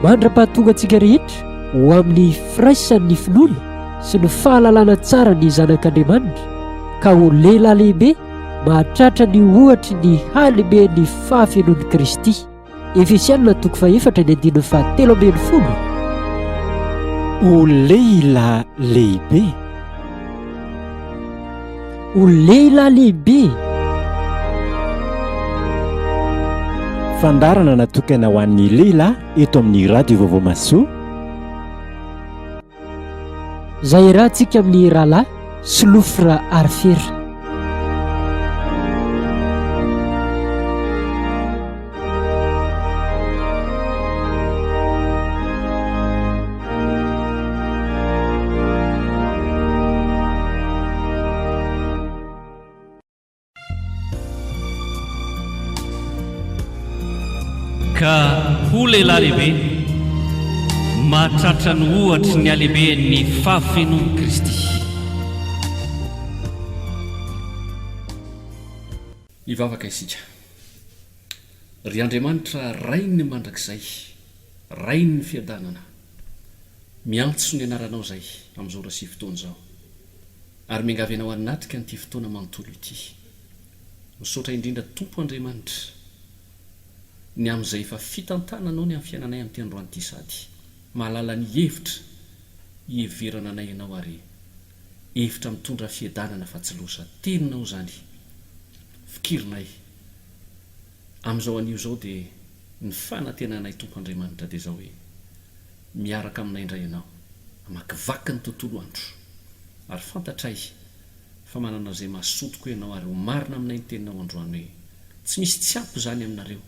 Mandra-pahatonga antsika rehetra ho amin'ny firaisan'ny finoana sy ny fahalalana tsara ny Zanak'Andriamanitra, ka ho lehilahy lehibe mahatratra ny ohatry ny halehiben'ny fahafenoan'i Kristy. Efesiana toko fahefatra ny andininy fahatelo 13. Ho lehilahy lehibe. Ho lehilahy lehibe. Fandaharana natokana ho an'ny lehilahy eto amin'ny Radio Vaovao Mahasoa. Izay iarahantsika amin'ny rahalahy Solofo Raharifera. Ka ho lehilahy lehibe, mahatratra ny ohatry ny halehiben'ny fahafenoan'i Kristy. Hivavaka isika. Ry Andriamanitra Rain'ny mandrakizay, Rain'ny fiadanana, miantso ny anaranao izay amin'izao ora sy fotoana izao, ary miangavy Anao hanatrika an'ity fotoana manontolo ity. Misaotra indrindra Tompo Andriamanitra ny amin'izay efa fitantananao ny amin'ny fiainanay amin'ity androany ity sady mahalala ny hevitra hiheverana anay Ianao ary hevitra mitondra fiadanana fa tsy loza. Teninao izany. Fikirinay. Amin'izao anio izao dia ny fanantenanay Tompo Andriamanitra dia izao hoe, miaraka aminay indray Ianao, hamakivaky ny tontolo andro. Ary fantatray fa manana izay mahasoa tokoa Ianao ary ho marina aminay ny Teninao androany hoe, tsy misy tsy ampy izany aminareo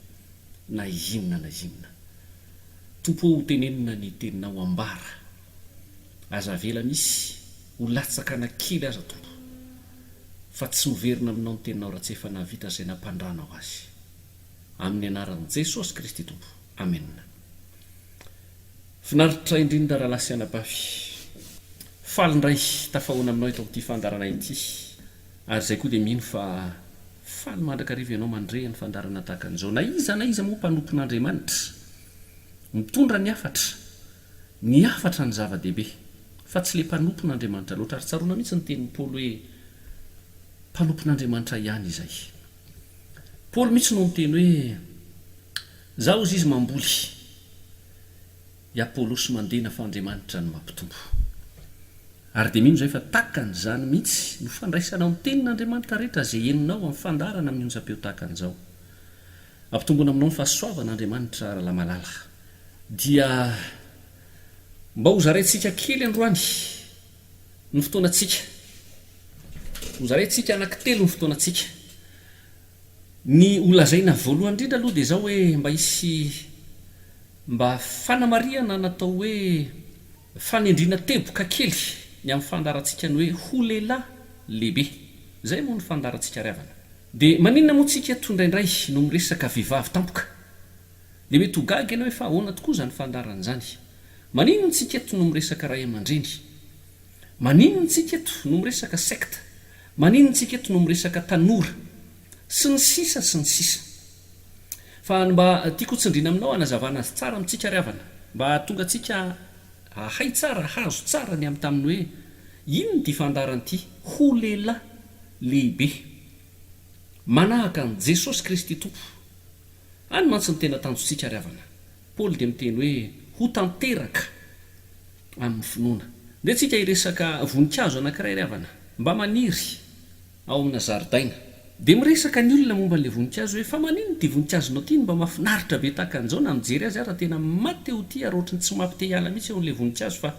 na inona na inona. Tompo ô ho tenenina ny Teninao ambara. Aza avela misy ho latsaka na kely aza Tompo. Fa tsy miverina aminao ny teninao raha tsy efa nahavita izay nampandranao azy. Amin'ny anaran'i Jesosy Kristy Tompo. Amena. Finaritra indrindra rahalahy sy anabavy. Faly indray tafahoana aminao eto amin'ity fandaharana ity. Ary izay koa dia mino fa faly mandrakariva ianao mandre ny fandaharana tahaka an'izao. Na iza na iza moa mpanompon'Andriamanitra mitondra ny hafatra, ny hafatra no zava-dehibe fa tsy le mpanompon'Andriamanitra loatra. Ary tsaroana mihitsy ny tenin'i Paoly hoe mpanompon'Andriamanitra ihany izay. Paoly mihitsy no niteny hoe, Izaho hozy izy mamboly, i Apolosy mandena fa Andriamanitra no mampitombo. Ary dia mino izahay fa tahaka an'izany mihitsy no fandraisanao ny tenin'Andriamanitra rehetra izay henonao amin'ny fandaharana amin'ny onjam-peo tahaka an'izao. Ampitomboina aminao ny fahasoavana Andriamanitra Rahalahy malala. Dia mba hozaraintsika kely androany ny fotoanantsika. Hozaraintsika anankitelo ny fotoanantsika. Ny ho lazaina voalohany indrindra aloha dia izao hoe mba hisy mba fanamarihana natao hoe fanendriana teboka kely ny amin'ny fandaharantsika ny hoe ho lehilahy lehibe. Izay moa no fandaharantsika ry havana. Dia maninona moa tsika eto indraindray no miresaka vehivavy tampoka? Dia mety ho gaga ianao hoe fa ahoana tokoa izany fandaharana izany? Maninona tsika eto no miresaka ray aman-dreny? Maninona tsika eto no miresaka secte? Maninona tsika eto no miresaka tanora? Sy ny sisa sy ny sisa. Fa ny mba tiako ho tsindriana aminao hanazavana azy tsara amintsika ry havana, mba hahatonga antsika hahay tsara, hahazo tsara ny amin'ny tamin'ny hoe inona ity fandaharana ity, ho lehilahy lehibe manahaka an'i Jesosy Kristy Tompo. Any mantsy no tena tanjontsika ry havana. Paoly dia miteny hoe ho tanteraka amin'ny finoana. Ndeha tsika hiresaka voninkazo anankiray ry havana, mba maniry ao amina zaridaina. Dia miresaka ny olona momba an'ilay voninkazo hoe fa maninona ity voninkazonao ity no mba mahafinaritra be tahaka an'izao na mijery azy ara tena maty te ho tia ary ohatry ny tsy mampite hiala mihitsy eo amin'ilay voninkazo fa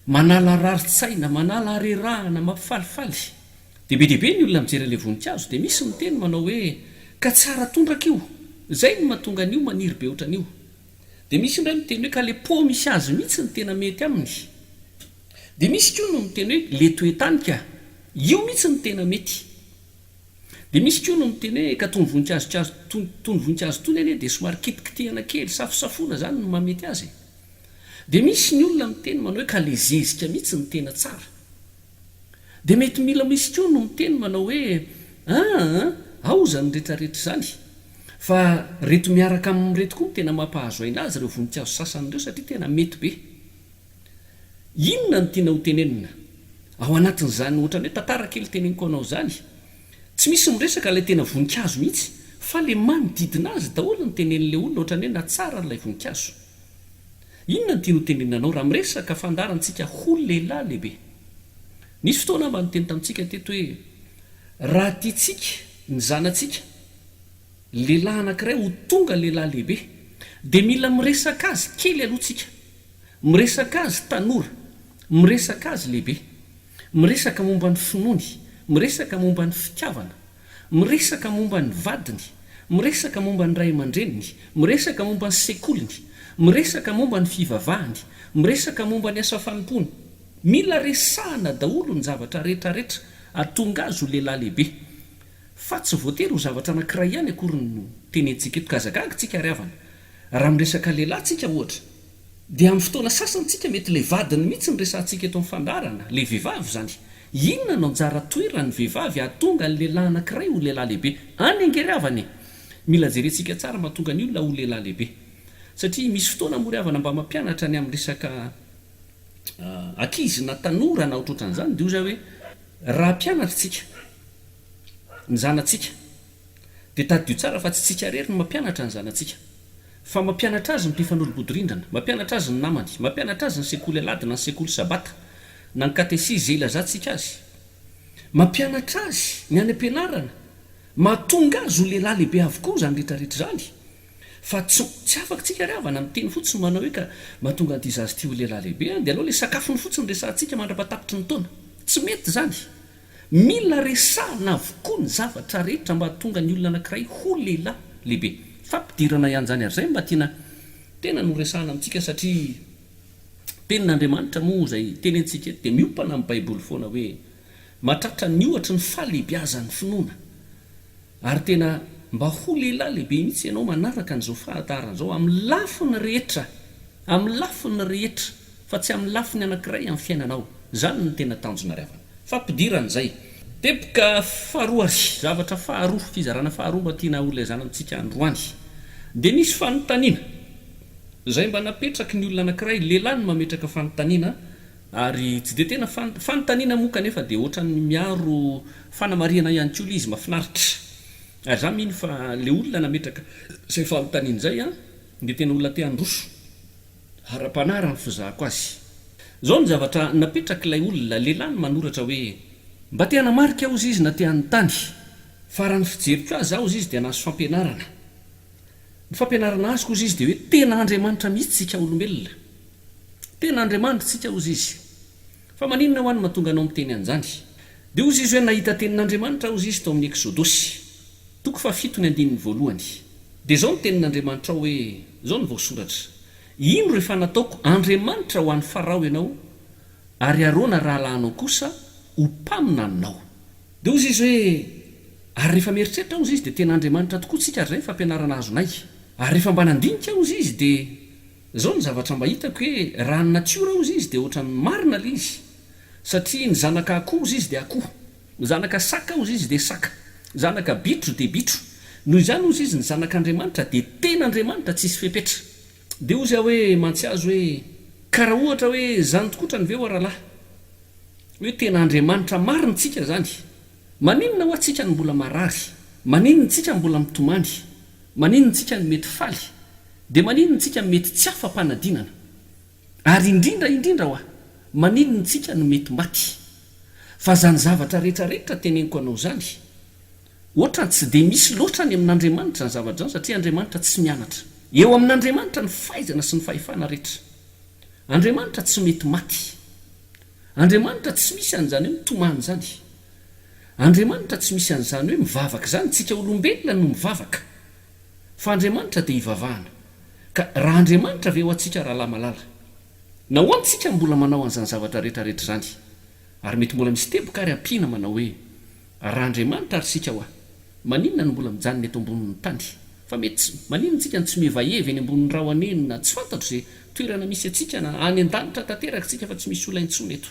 manala rarin-tsaina, manala harerahana, mampifalifaly. Dia be dia be ny olona mijery an'ilay voninkazo dia misy miteny manao hoe ka tsara tondraka io, izay no mahatonga an'io maniry be ohatran'io. Dia misy indray miteny hoe ka le pot misy azy mihitsy no tena mety aminy. Dia misy koa no miteny hoe le toe-tany ka, io mihitsy no tena mety. Dia misy koa no miteny hoe ka tony voninkazo tony voninkazo tony anie dia somary kitikitihana kely, safosafoana izany no mahamety azy e. Dia misy ny olona miteny manao hoe ka le zezika mihitsy no tena tsara. Dia mety mila misy koa no miteny manao hoe aa ao izany retraretra izany. Fa reto miaraka amin'ireto koa no tena mampahazo aina azy ireo voninkazo sasany ireo satria tena mety be. Inona no tiana ho tenenina ao anatin'izany ohatran'ny hoe tantara kely teneniko anao izany? Tsy misy miresaka ilay tena voninkazo mihitsy fa le manodidina azy daholo no tenenin'ilay olona ohatran'ny hoe natsara an'ilay voninkazo. Inona no tiany ho tenenina anao raha miresaka fandaharantsika ho lehilahy lehibe? Nisy fotoana aho mba niteny tamintsika teto hoe raha tiantsika ny zanatsika lehilahy anankiray ho tonga lehilahy lehibe dia mila miresaka azy kely aloha tsika. Miresaka azy tanora, miresaka azy lehibe, miresaka momba ny finoany, miresaka momba ny fitiavana, miresaka momba ny vadiny, miresaka momba ny ray aman-dreniny, miresaka momba ny sekoliny, miresaka momba ny fivavahany, miresaka momba ny asa fanompoany. Mila resahana daholo ny zavatra rehetrarehetra ahatonga azy ho lehilahy lehibe. Fa tsy voatery ho zavatra anankiray ihany akory no tenentsika eto. Gazagaga tsika ry havana. Raha miresaka lehilahy tsika ohatra, dia amin'ny fotoana sasany tsika mety ilay vadiny mihitsy no resahantsika eto amin'ny fandaharana, ilay vehivavy izany. Inona no anjara toeran'ny vehivavy hahatonga ny lehilahy anankiray ho lehilahy lehibe? Any ange ry havana e! Mila jerentsika tsara mahatonga ny olona ho lehilahy lehibe. Satria misy fotoana moa ry havana mba mampianatra ny amin'ny resaka ankizy na tanora na ohatrohatran'izany dia hoy za hoe raha mpianatra tsika, ny zanatsika, Dia tadidio tsara fa tsy tsika irery no mampianatra ny zanatsika. Fa mampianatra azy ny mpifanolo-bodirindrina, mampianatra azy ny namany, mampianatra azy ny sekoly alahady na ny sekoly sabata, na ny katesizy izay ilazantsika azy. Mampianatra azy ny any am-pianarana. Mahatonga azy ho lehilahy lehibe avokoa izany rehetrarehetra izany. Fa tsy tsy afaka tsika ry havana miteny fotsiny manao hoe ka mahatonga an'ity zaza ity ho lehilahy lehibe an, dia aleo ilay sakafony fotsiny resahantsika mandra-patapitry ny taona. Tsy mety izany. Mila resahana avokoa ny zavatra rehetra mba hahatonga ny olona anankiray ho lehilahy lehibe. Fampidirana ihany izany ary izay no mba tiana tena noresahana amintsika satria Tenin'Andriamanitra moa izay tenentsika eto dia miompana amin'ny Baiboly foana hoe mahatratra ny ohatry ny fahalehibiazan'ny finoana ary tena mba ho lehilahy lehibe mihitsy ianao manaraka an'izao fahatarana izao amin'ny lafiny rehetra, amin'ny lafiny rehetra fa tsy amin'ny lafiny anankiray amin'ny fiainanao. Izany no tena tanjona ry havana. Fampidirana izay. Teboka faharoa ary, zavatra faharoa, fizarana faharoa mba tiana holazaina amintsika androany. Dia nisy fanontaniana izay mba napetraky ny olona anankiray, lehilahy no mametraka fanontaniana, ary tsy dia tena fanontaniana moa kanefa dia ohatran'ny miaro fanamarihana ihany koa ilay izy, mahafinaritra. Ary za mino fa ilay olona nametraka izay fanontaniana izay dia tena olona te handroso. Ara-panahy raha ny fizahako azy. Izao ny zavatra napetrak'ilay olona, lehilahy no manoratra hoe, Mba te hanamarika hozy izy na te hanontany, fa raha ny fijeriko azy hozy izy dia nahazo fampianarana. Ny fampianarana azoko hozy izy dia hoe tena Andriamanitra mihitsy isika olombelona. Tena Andriamanitra isika hozy izy. Fa maninona hoa no mahatonga anao miteny an'izany? Dia hozy izy hoe nahita tenin'Andriamanitra hozy izy tao amin'ny Eksodosy. Toko fahafito ny andininy voalohany. Dia izao no tenin'Andriamanitra ao hoe, izao no voasoratra, Indro efa nataoko andriamanitra ho an'i Farao ianao, ary Arona rahalahinao kosa ho mpaminaninao. Dia hozy izy hoe, Ary rehefa mieritreritra, hozy izy, dia tena andriamanitra tokoa tsika, ary izay ny fampianarana azonay. Ary rehefa mba nandinika, hozy izy, dia izao ny zavatra mba hitako hoe, raha ny natiora, hozy izy, dia ohatran'ny marina ilay izy, satria ny zanaka akoho, hozy izy, dia akoho. Ny zanaka saka hozy izy dia saka, ny zanaka bitro dia bitro. Noho izany hozy izy ny zanak'Andriamanitra dia tena Andriamanitra tsisy fepetra. Dia hozy aho hoe mantsy azy hoe ka raha ohatra hoe zany tokotrany ve hoa rahalahy? Hoe tena Andriamanitra marina tsika zany? Maninona hoa tsika no mbola marary? Maninona tsika mbola mitomany? Maninona tsika no mety faly? Dia maninona tsika mety tsy afa-panadinana? Ary indrindra indrindra hoa, maninona tsika no mety maty? Fa zany zavatra rehetra rehetra teneniko anao zany, otrany tsy dia misy loatra any amin'Andriamanitra zany zavatra zany satria Andriamanitra tsy mianatra. Eo amin'Andriamanitra ny fahaizana sy ny fahefana rehetra. Andriamanitra tsy mety maty. Andriamanitra tsy misy an'izany hoe mitomany zany. Andriamanitra tsy misy an'izany hoe mivavaka zany, tsika olombelona no mivavaka. Fa Andriamanitra dia ivavahana. Ka raha Andriamanitra ve ho antsika rahalahy malala? Nahoana tsika no mbola manao an'izany zavatra rehetra rehetra izany? Ary mety mbola misy teboka ary ampiana manao hoe, Raha Andriamanitra ary isika hoa, maninona no mbola mijanona eto ambonin'ny tany? Fa mety tsy, maninona tsika no tsy mievaeva eny ambonin'ny rahona eny na tsy fantatro izay toerana misy antsika na any an-danitra tanteraka tsika fa tsy misy olona intsony eto.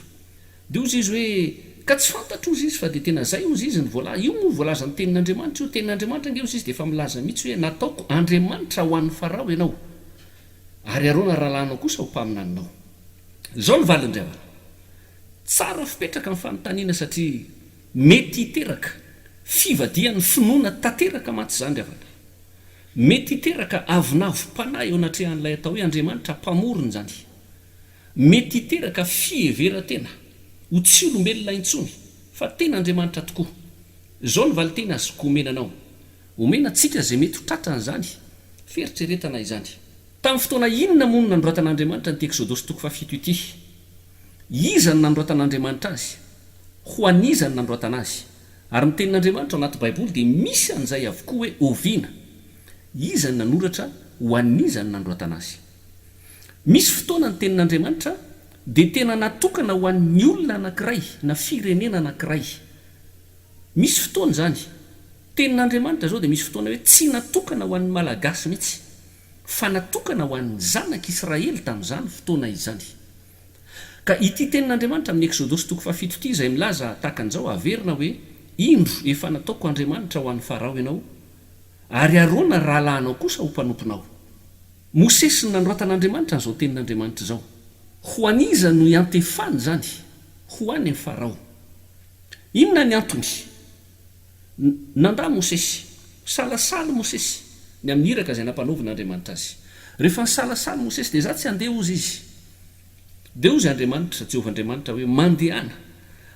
Dia hozy izy hoe. Ka tsy fantatro hozy izy fa dia tena zay hozy izy ny voalaza. Io moa voalazan'ny tenin'Andriamanitra io. Tenin'Andriamanitra ange hozy izy dia efa milaza mihitsy hoe nataoko Andriamanitra ho an'i Farao ianao. Ary Arona rahalahinao kosa ho mpaminaninao. Izao ny valiny ry havana. Tsara fipetraka ny fanontaniana satria mety hiteraka fivadihan'ny finoana tanteraka mantsy izany ry havana. Mety hiteraka avonavom-panahy eo anatrehan'ilay atao hoe Andriamanitra Mpamorona izany. Mety hiteraka fiheveran-tena ho tsy olombelona intsony fa tena Andriamanitra tokoa. Izao ny valinteny azoko omena anao. Omena antsika izay mety ho tratran'izany fieritreretana izany. Tamin'ny fotoana inona moa no nanoratan'Andriamanitra an'ity Eksodosy toko fahafito ity? Iza no nanoratan'Andriamanitra azy? Ho an'iza no nanoratana azy? Ary ny Tenin'Andriamanitra ao anaty Baiboly dia misy an'izay avokoa hoe oviana, iza no nanoratra, ho an'iza no nanoratana azy. Misy fotoana ny Tenin'Andriamanitra dia tena natokana ho an'ny olona anankiray na firenena anankiray. Misy fotoana izany. Tenin'Andriamanitra izao dia misy fotoana hoe tsy natokana ho an'ny Malagasy mihitsy fa natokana ho an'ny zanak'Israely tamin'izany fotoana izany. Ka ity tenin'Andriamanitra amin'ny Eksodosy toko fahafito ity izay milaza tahaka an'izao averina hoe, Indro, efa nataoko Andriamanitra ho an'i Farao ianao, ary Arona rahalahinao kosa ho mpanomponao. Mosesy no nanoratan'Andriamanitra an'izao tenin'Andriamanitra izao. Ho an'iza no iantefany izany? Ho any amin'i Farao. Inona ny antony? Nandà Mosesy. Nisalasala Mosesy ny amin'ny iraka izay nampanaovin'Andriamanitra azy. Rehefa nisalasala Mosesy, dia izaho tsy handeha, hozy izy. Dia hozy Andriamanitra, Jehovah Andriamanitra, hoe, Mandehana,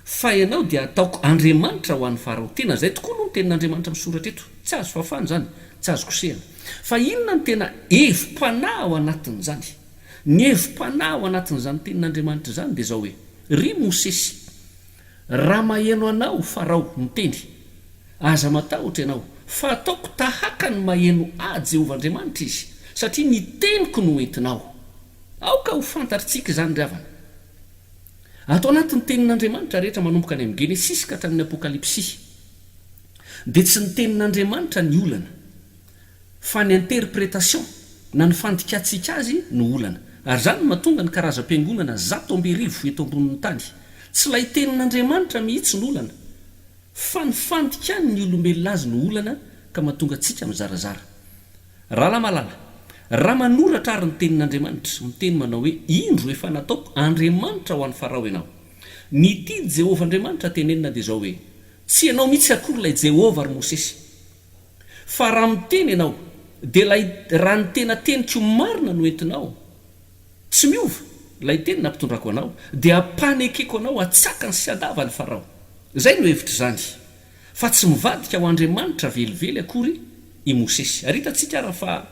fa ianao dia hataoko Andriamanitra ho an'i Farao. Tena izay tokoa aloha ny tenin'Andriamanitra misoratra eto. Tsy azo fafana izany, tsy azo kosehina. Fa inona no tena hevi-panahy ao anatin'izany? Ny hevi-panahy ao anatin'izany tenin'Andriamanitra izany dia izao hoe, Ry Mosesy, Raha maheno anao Farao miteny, aza matahotra ianao, fa ataoko tahaka ny maheno ahy Jehovah Andriamanitra izy, satria ny teniko no entinao. Aoka ho fantatritsika izany ry havana. Ato anatin'ny tenin'Andriamanitra rehetra manomboka any amin'ny Genesisy ka hatramin'ny Apokalypsy, dia tsy ny tenin'Andriamanitra ny olana. Fa ny interpretation na ny fandikantsika azy no olana. Ary izany no mahatonga ny karazam-piangonana 1100 eto ambonin'ny tany. Tsy ilay tenin'Andriamanitra mihitsy no olana, fa ny fandikan'ny olombelona azy no olana ka mahatonga antsika mizarazara. Rahalahy malala, raha manoratra ary ny tenin'Andriamanitra, miteny manao hoe, Indro efa nataoko Andriamanitra ho an'i Farao ianao. Ny tian'i Jehovah Andriamanitra tenenina dia izao hoe, Tsy ianao mihitsy akory ilay Jehovah ry Mosesy. Fa raha miteny ianao, dia ilay raha ny tena teniko marina no entinao, tsy miova, ilay teny nampitondrako anao, dia hampanekeko anao hatsakany sy handavany Farao. Izay no hevitr'izany. Fa tsy mivadika ho Andriamanitra velively akory i Mosesy. Ary hitantsika ara fa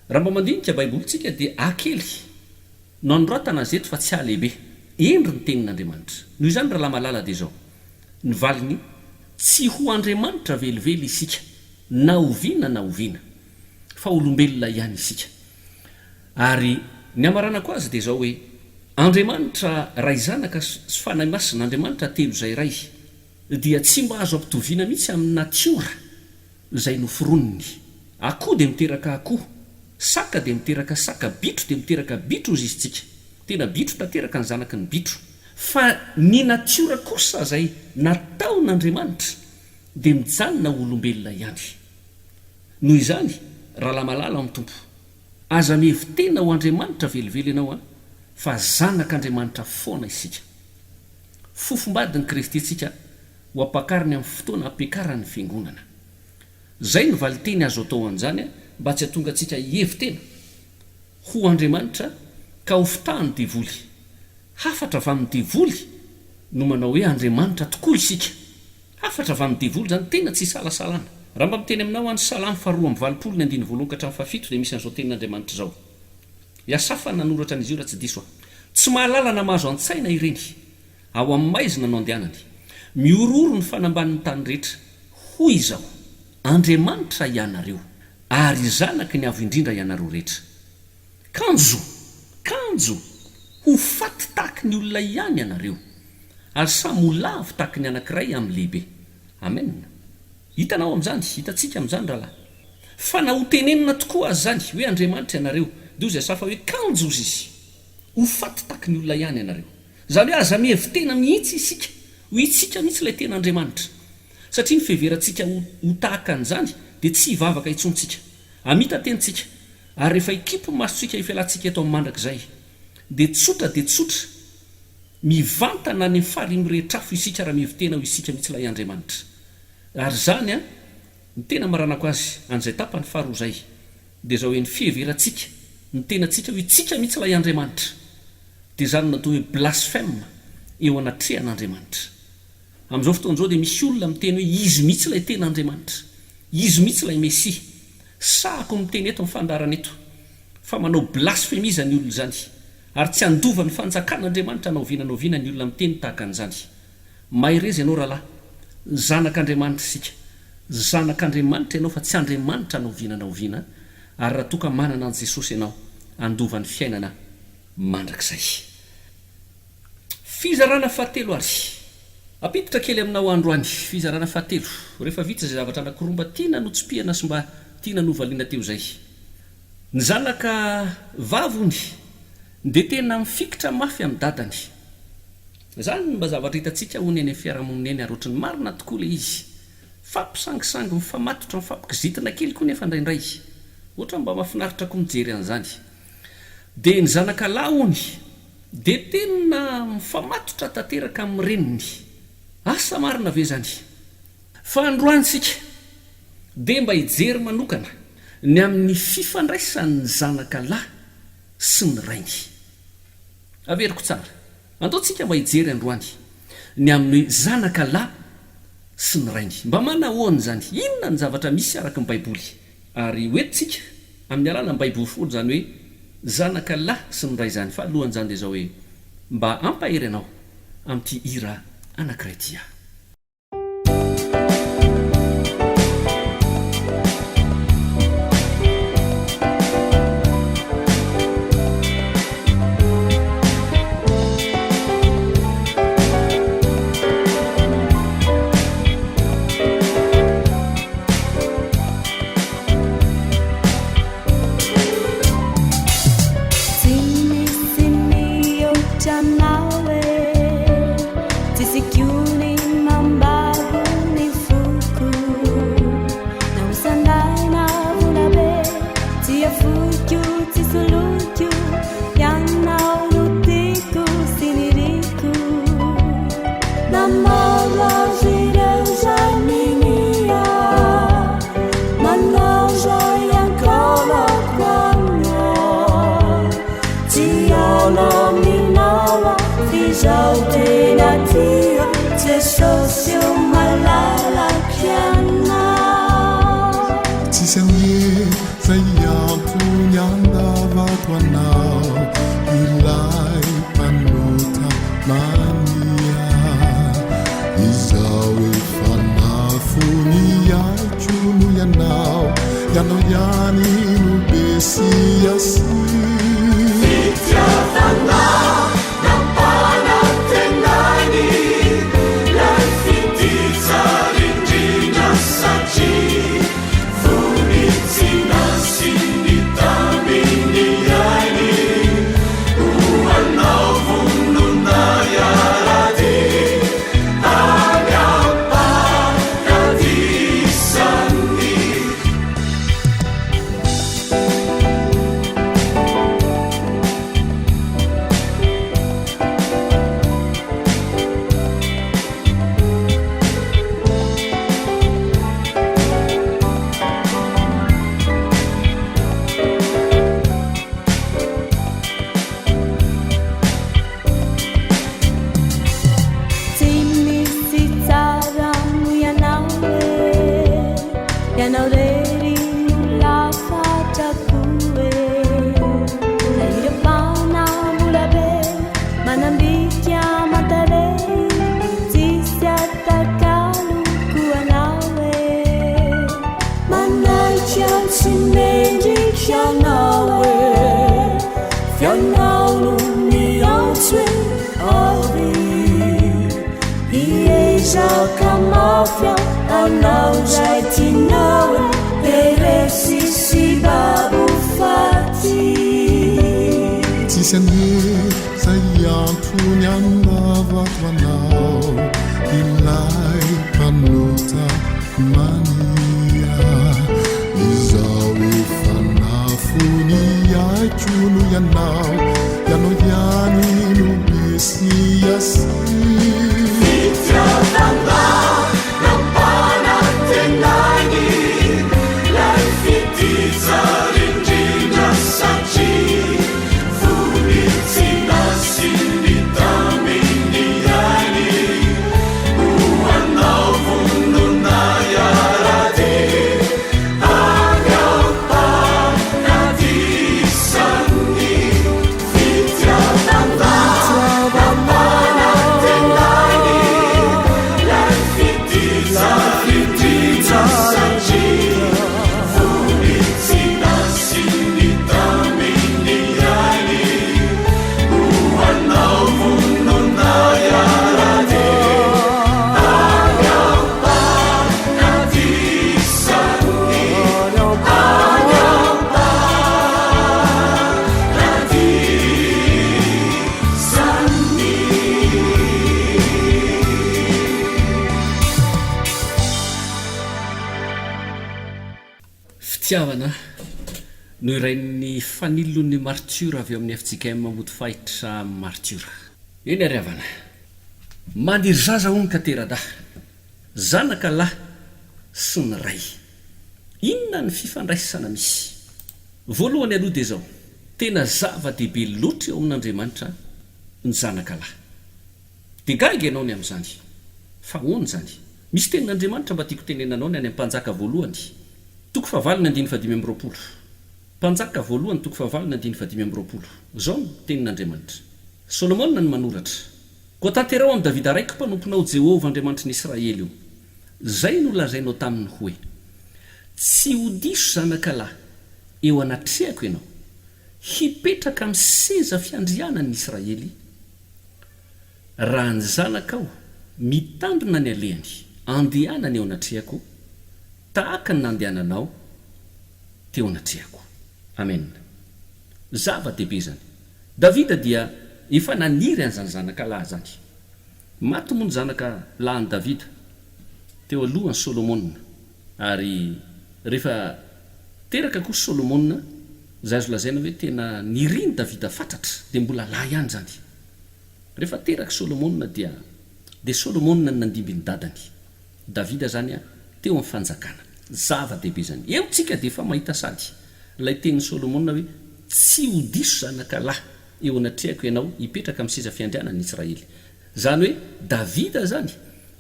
raha mba mandinika Baiboly tsika dia akely no anoratana azy eto fa tsy halehibe. Hendry ny tenin'Andriamanitra. Noho izany rahalahy malala dia izao. Ny valiny, Tsy ho Andriamanitra velively isika, na oviana na oviana, fa olombelona ihany isika. Ary ny hamaranako azy dia izao hoe, Andriamanitra Ray Zanaka sy Fanahy Masina, Andriamanitra telo izay iray, dia tsy mba azo ampitoviana mihitsy amin'ny natiora izay noforoniny. Akoho dia miteraka akoho, saka dia miteraka saka, bitro dia miteraka bitro hozy izy tsika. Tena bitro tanteraka ny zanaky ny bitro. Fa ny natiora kosa izay nataon'Andriamanitra dia mijanona ho olombelona ihany. Noho izany, rahalahy malala ao amin'ny Tompo, aza mihevi-tena ho Andriamanitra velively ianao an, fa zanak'Andriamanitra foana isika. Fofombadin'i Kristy tsika ho ampakariny amin'ny fotoana ampiakarany ny Fiangonana. Izay no valinteny azo atao an'izany mba tsy hahatonga antsika hihevi-tena ho Andriamanitra ka ho fitahan'ny devoly. Hafatra avy amin'ny devoly no manao hoe Andriamanitra tokoa isika. Hafatra avy amin'ny devoly izany, tena tsy isalasalana. Raha mba miteny aminao aho ny Salamo faharoa 82 ny andininy voalohany ka hatramin'ny fahafito dia misy an'izao tenin'Andriamanitra izao. I Asafa nanoratra an'izy io raha tsy diso aho. Tsy mahalala na mahazo an-tsaina ireny. Ao amin'ny maizina no andehanany. Mihorohoro ny fanambanin'ny tany rehetra. Hoy izao, Andriamanitra ianareo, ary zanaky ny Avo Indrindra ianareo rehetra. Kanjo! Kanjo! Ho faty tahaky ny olona ihany ianareo, ary samy ho lavo tahaky ny anankiray amin'ny lehibe. Amen. Hitanao amin'izany, hitantsika amin'izany, rahalahy, fa na ho tenenina tokoa aza izany, hoe Andriamanitra ianareo, dia hozy Asafa hoe, Kanjo, hozy izy, ho faty tahaky ny olona ihany ianareo. Izany hoe aza mihevi-tena mihitsy isika. Ho isika mihitsy ilay tena Andriamanitra. Satria ny fiheverantsika ho ho tahaka an'izany dia tsy hivavaka intsony tsika. Hamita teny tsika. Ary rehefa hikipy ny masontsika io fialantsika eto amin'ny mandrakizay dia tsotra dia tsotra mivantana any amin'ny farihy mirehitra afo isika raha mihevi-tena ho isika mihitsy ilay Andriamanitra. Ary izany an, ny tena amaranako azy an'izay tapany faharoa izay dia izao hoe ny fiheverantsika ny tenantsika ho itsika mihitsy ilay Andriamanitra dia izany no atao hoe blasphème eo anatrehan'Andriamanitra. Amin'izao fotoana izao dia misy olona miteny hoe izy mihitsy ilay tena Andriamanitra, izy mihitsy ilay Mesia. Sahako miteny eto amin'ny fandaharana eto fa manao blasphemie izany olona izany ary tsy handova ny fanjakan'Andriamanitra na oviana na oviana ny olona miteny tahaka an'izany. Mahereza ianao rahalahy. Zanak'Andriamanitra isika. Zanak'Andriamanitra ianao fa tsy Andriamanitra na oviana na oviana ary raha toa ka manana an'i Jesosy ianao handova ny fiainana mandrakizay. Fizarana fahatelo ary. Ampiditra kely aminao androany. Fizarana fahatelo. Rehefa vita izay zavatra anankiroa mba tiana notsipihana sy mba tiana novaliana teo izay. Ny zanaka vavy hono dia tena mifikitra mafy amin'ny dadany. Izany no mba zavatra hitantsika hono eny amin'ny fiarahamonina eny ary ohatry ny marina tokoa ilay izy. Mifampisangisangy, mifamatotra, mifampikizitina kely koa nefa indraindray. Ohatran'ny mba mahafinaritra koa mijery an'izany. Dia ny zanaka lahy hono dia tena mifamatotra tanteraka amin'ny reniny. Asa marina ve izany? Fa androany isika dia mba hijery manokana ny amin'ny fifandraisan'ny zanaka lahy sy ny rainy. Averiko tsara. Andao tsika mba hijery androany ny amin'ny zanaka lahy sy ny rainy. Mba manahoana izany? Inona ny zavatra misy araka ny Baiboly? Ary ho entintsika amin'ny alalan'ny Baiboly foana izany hoe zanaka lahy sy ny ray izany. Fa alohan'izany dia izao hoe mba hampahery anao amin'ity hira anankiray ity aho. Tsy misy mihoatra anao e, tsisy koa ny mambabo ny foko. Na ho sandaina volabe, tsy afoiko, tsy soloiko, ianao no tiako sy niriko. Namalo azy ireo izay minia, manao izay ankalako aminao. Tsy hiala aminao aho, f'izaho tena tia, Jesosy ô malalako ianao. Tsisy anie zay antony andavako anao ilay mpanota mania Izaho efa nafony aiko noho ianao Ianao ihany no Mesiasy Fitiavana nampanantenainy Ilay fitia tsara indrindra satria Vonitsina sy ny tambin'ny ainy Ho anao vonona hiara-dia Any am-paradisan'ny aiko noho ianao, ianao ihany no Mesiasy. Fitiavana nampanantenainy ilay fitia tsara indrindra satria fony tsy nasiany tamin'ny ainy ho anao vonona hiara-dia any am-paradisan'ny fitiavana nampanantenainy ilay fitia tsara indrindra satria fony tsy nasiany tamin'ny ainy ho anao vonona hiara-dia any am-paradisan'ny any am-paradisan'ny. Fitiavana no irain'ny fanilon'ny martiora avy ao amin'ny fjkm Ambodifahitra Martiora. Eny ary havana. Maniry zaza hono ka tera-dahy. Zanaka lahy sy ny ray. Inona ny fifandraisana misy? Voalohany aloha dia izao, tena zava-dehibe loatra eo amin'Andriamanitra ny zanaka lahy. Dia gaga ianao ny amin'izany. Fa ahoana izany? Misy tenin'Andriamanitra mba tiako tenenanao ny any amin'ny Mpanjaka voalohany, toko fahavalo ny andininy fahadimy amby 20. Mpanjaka voalohany toko fahavalo ny andininy fahadimy amby 20. Izao no tenin'Andriamanitra. Solomona no manoratra, Koa tanteraho amin'i Davida raiko mpanomponao Jehovah Andriamanitry ny Israely io, izay nolazainao taminy hoe, Tsy ho diso zanakalahy eo anatrehako ianao, hipetraka amin'ny seza fiandrianan'ny Israely, Raha ny zanakao mitandrina ny alehany andehanany eo anatrehako, tahaka ny nandehananao teo anatrehako. Amen. Zava-dehibe izany. Davida dia efa naniry an'izany zanaka lahy izany. Maty moa ny zanaka lahin'i Davida teo alohan'i Solomona, ary rehefa teraka koa Solomona, izay azo lazaina hoe tena nirin'i Davida fatratra, dia mbola lahy ihany izany. Rehefa teraka Solomona dia dia Solomona no nandimby ny dadany. Davida izany teo amin'ny fanjakana. Zava-dehibe izany. Eo tsika dia efa mahita sady ilay tenin'i Solomona hoe tsy ho diso zanaka lahy eo anatrehako ianao hipetraka amin'ny seza fiandrianan'ny Israely. Izany hoe Davida izany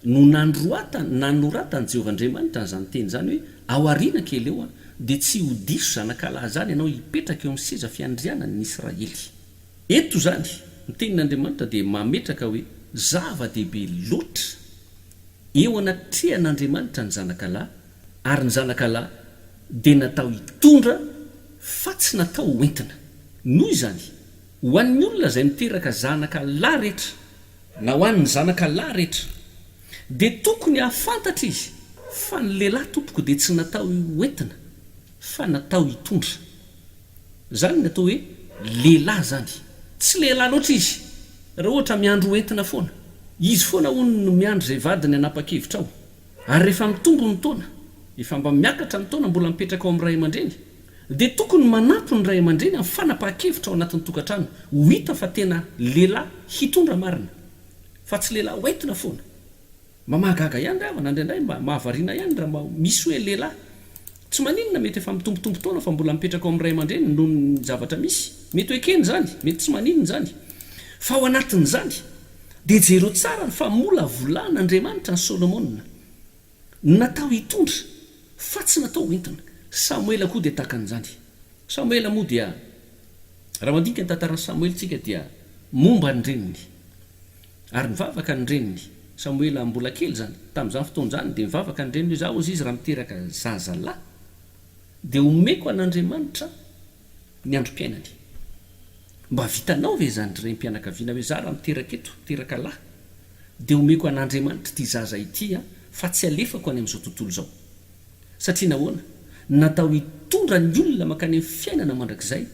no nandroatany, nanoratan'i Jehovah Andriamanitra an'izany teny izany hoe ao aoriana kely eo dia tsy ho diso zanaka lahy izany ianao hipetraka eo amin'ny seza fiandrianan'ny Israely. Eto izany, ny Tenin'Andriamanitra dia mametraka hoe zava-dehibe loatra eo anatrehan'Andriamanitra ny zanaka lahy, ary ny zanaka lahy dia natao hitondra fa tsy natao ho entina. Noho izany, ho an'ny olona izay miteraka zanaka lahy rehetra, na ho an'ny zanaka lahy rehetra, dia tokony hahafantatra izy fa ny lehilahy tompoko dia tsy natao ho entina fa natao hitondra. Zany ny atao hoe lehilahy zany. Tsy lehilahy loatra izy raha ohatra miandry ho entina foana. Izy foana hono no miandry izay vadiny hanapa-kevitra ao. Ary rehefa mitombo ny taona, efa mba miakatra ny taona mbola mipetraka ao amin'ny ray aman-dreny, dia tokony manampy ny ray aman-dreny amin'ny fanapahan-kevitra ao anatin'ny tokantrano ho hita fa tena lehilahy hitondra marina fa tsy lehilahy ho entina foana. Mba mahagaga ihany ry havana indraindray mba mahavariana ihany raha mba misy hoe lehilahy tsy maninona mety efa mitombotombo taona fa mbola mipetraka ao amin'ny ray aman-dreny noho ny zavatra misy mety ho ekena izany mety tsy maninona izany fa ao anatin'izany dia jereo tsara ny famolavolan'Andriamanitra an'i Solomona natao hitondra fa tsy natao ho entina Samoela koa dia tahaka an'izany Samoela moa dia raha mandinika ny tantaran'i Samoela tsika dia momba ny reniny Ary nivavaka ny reniny. Samoela mbola kely izany. Tamin'izany fotoana izany, dia nivavaka ny reniny hoe, Izaho, hozy izy, raha miteraka zazalahy, dia homeko an'Andriamanitra ny androm-piainany. Mba vitanao ve izany, ry renim-pianakaviana, hoe izaho raha miteraka eto, miteraka lahy, dia homeko an'Andriamanitra ity zaza ity, fa tsy alefako any amin'izao tontolo izao? Satria nahoana? Natao hitondra ny olona mankany amin'ny fiainana mandrakizay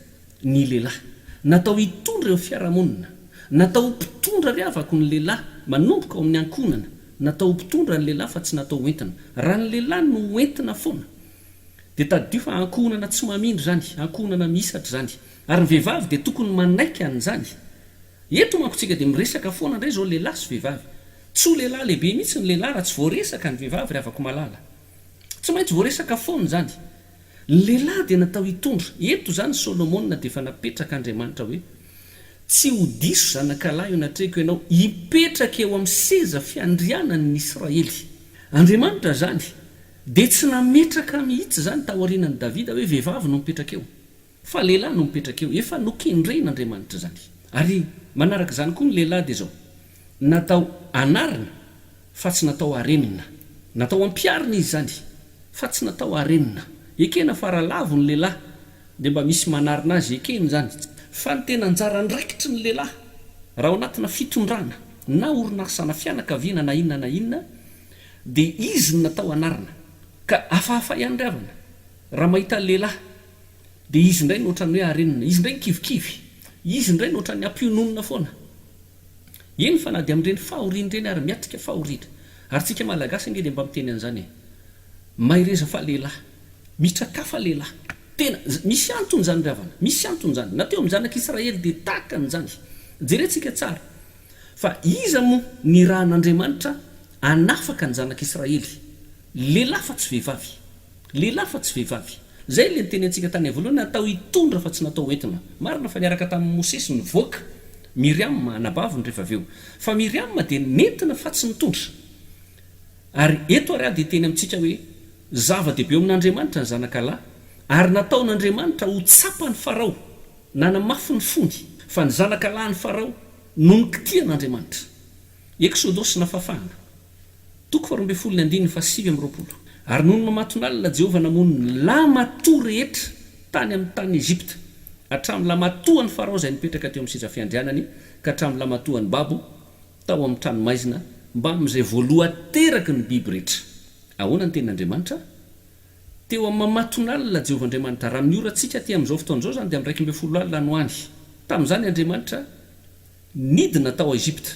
ny lehilahy. Natao hitondra eo amin'ny fiarahamonina. Natao ho mpitondra ry havako ny lehilahy manomboka ao amin'ny ankohonana. Natao ho mpitondra ny lehilahy fa tsy natao ho entina. Raha ny lehilahy no ho entina foana dia tadidio fa ankohonana tsy mamindra izany, ankohonana mihisatra izany. Ary ny vehivavy dia tokony manaiky an'izany. Eto manko tsika dia miresaka foana indray izao lehilahy sy vehivavy. Tsy ho lehilahy lehibe mihitsy ny lehilahy raha tsy voaresaka ny vehivavy ry havako malala. Tsy maintsy voaresaka foana izany. Ny lehilahy dia natao hitondra. Eto izany Solomona dia efa napetrak'Andriamanitra hoe, Tsy ho diso zanakalahy eo anatrehiko ianao, hipetraka eo amin'ny seza fiandrianan'ny Israely. Andriamanitra izany dia tsy nametraka mihitsy izany taorianan'i Davida hoe vehivavy no mipetraka eo. Fa lehilahy no mipetraka eo. Efa nokendren'Andriamanitra izany. Ary manaraka izany koa ny lehilahy dia izao, natao anarina fa tsy natao harenina. Natao ampiharina izy izany fa tsy natao harenina. Ekena fa raha lavo ny lehilahy dia mba misy manarina azy, ekena izany. Fa ny tena anjara andraikitry ny lehilahy raha ao anatina fitondrana na orinasa na fianakaviana na inona na inona dia izy no natao hanarina. Ka hafahafa ihany ry havana raha mahita lehilahy Dia izy indray no ohatran'ny hoe harenina, izy indray no kivikivy, izy indray no ohatran'ny ampiononina foana. Eny fa na dia amin'ireny fahoriana ireny ary miatrika fahoriana. Ary tsika Malagasy ange dia mba miteny an'izany e. Mahereza fa lehilahy. Mitrakà fa lehilahy. Tena, misy antony izany ry havana, misy antony izany. Na teo amin'ny zanak'Israely dia tahaka an'izany. Jerentsika tsara fa iza moa nirahan'Andriamanitra hanafaka ny zanak'Israely? Lehilahy fa tsy vehivavy. Lehilahy fa tsy vehivavy. Izay ilay niteny antsika tany voalohany, natao hitondra fa tsy natao hoentina. Marina fa niaraka tamin'i Mosesy nivoaka Miriama anabaviny rehefa avy eo. Fa Miriama dia nentina fa tsy nitondra. Ary eto ary aho dia hiteny amintsika hoe, zava-dehibe eo amin'Andriamanitra ny zanaka lahy, ary nataon'Andriamanitra ho tsapan'i Farao, nanamafy ny fony, fa ny zanaka lahin'i Farao no nokitihan'Andriamanitra. Eksodosy na fahafahana. Toko faharoambinifolo ny andininy fahasivy amby 20. Ary nony mamatonalina Jehovah namono ny lahimatoa rehetra tany amin'ny tanin'i Egypta, hatramin'ny lahimatoan'i Farao izay nipetraka teo amin'ny seza fiandrianany ka hatramin'ny lahimatoan'ny babo tao amin'ny tranomaizina, mbamin'izay voalohan-teraky ny biby rehetra. Ahoana ny tenin'Andriamanitra? Teo amin'ny mamatonalina Jehovah Andriamanitra. Raha amin'ny orantsika aty amin'izao fotoana izao izany dia amin'ny 11 alina no any. Tamin'izany Andriamanitra. Nidina tao Egypta.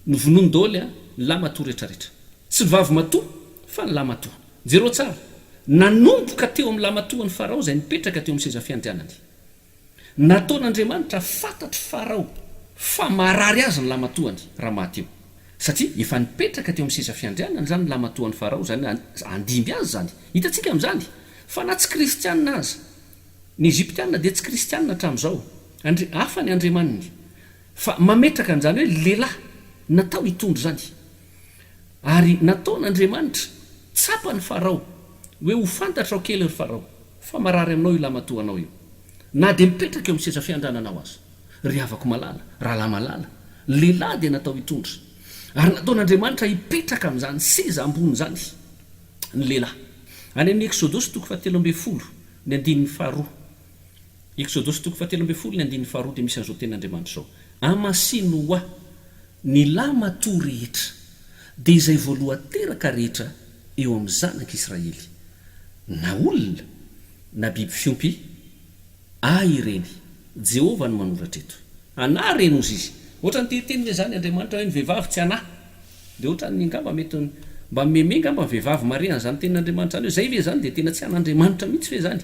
Novonoiny daholo an, ny lahy matoa retraretra. Tsy ny vavy matoa fa ny lahy matoa. Jereo tsara, nanomboka teo amin'ny lahy matoan'i Farao izay nipetraka teo amin'ny seza fiandrianany. Nataon'Andriamanitra fantatr'i Farao fa marary azy ny lahy matoany raha maty eo. Satria efa nipetraka teo amin'ny seza fiandrianany izany ny lahy matoan'i Farao, izany hoe handimby azy izany. Hitantsika amin'izany fa na tsy kristiana aza Ny Egyptiana dia tsy kristiana hatramin'izao. Andri, hafa ny andriamaniny. Fa mametraka an'izany hoe lehilahy natao hitondra izany. Ary nataon'Andriamanitra tsapan'i Farao hoe ho fantatrao kely ry Farao fa marary aminao io lamatoanao io. Na dia mipetraka eo amin'ny seza fiandrananao aza. Ry havako malala, rahalahy malala, ny lehilahy dia natao hitondra. Ary nataon'Andriamanitra hipetraka amin'izany seza ambony izany ny lehilahy. Any amin'ny Eksodosy toko fahatelo ambin'ny folo ny andininy faharoa. Eksodosy toko fahatelo ambin'ny folo ny andininy faharoa dia misy an'izao tenin'Andriamanitra izao, Amasino ho Ahy ny lahimatoa rehetra, dia izay voalohan-teraka rehetra eo amin'ny zanak'Israely, na olona na biby fiompy, Ahy ireny. Jehovah no manoratra eto. Anah ireny hozy izy. Ohatran'ny te hiteny ve izany Andriamanitra hoe ny vehivavy tsy anah? Dia ohatran'ny angamba mety mba meme angamba ny vehivavy mahare an'izany tenin'Andriamanitra izany hoe zay ve izany dia tena tsy an'Andriamanitra mihitsy ve izany?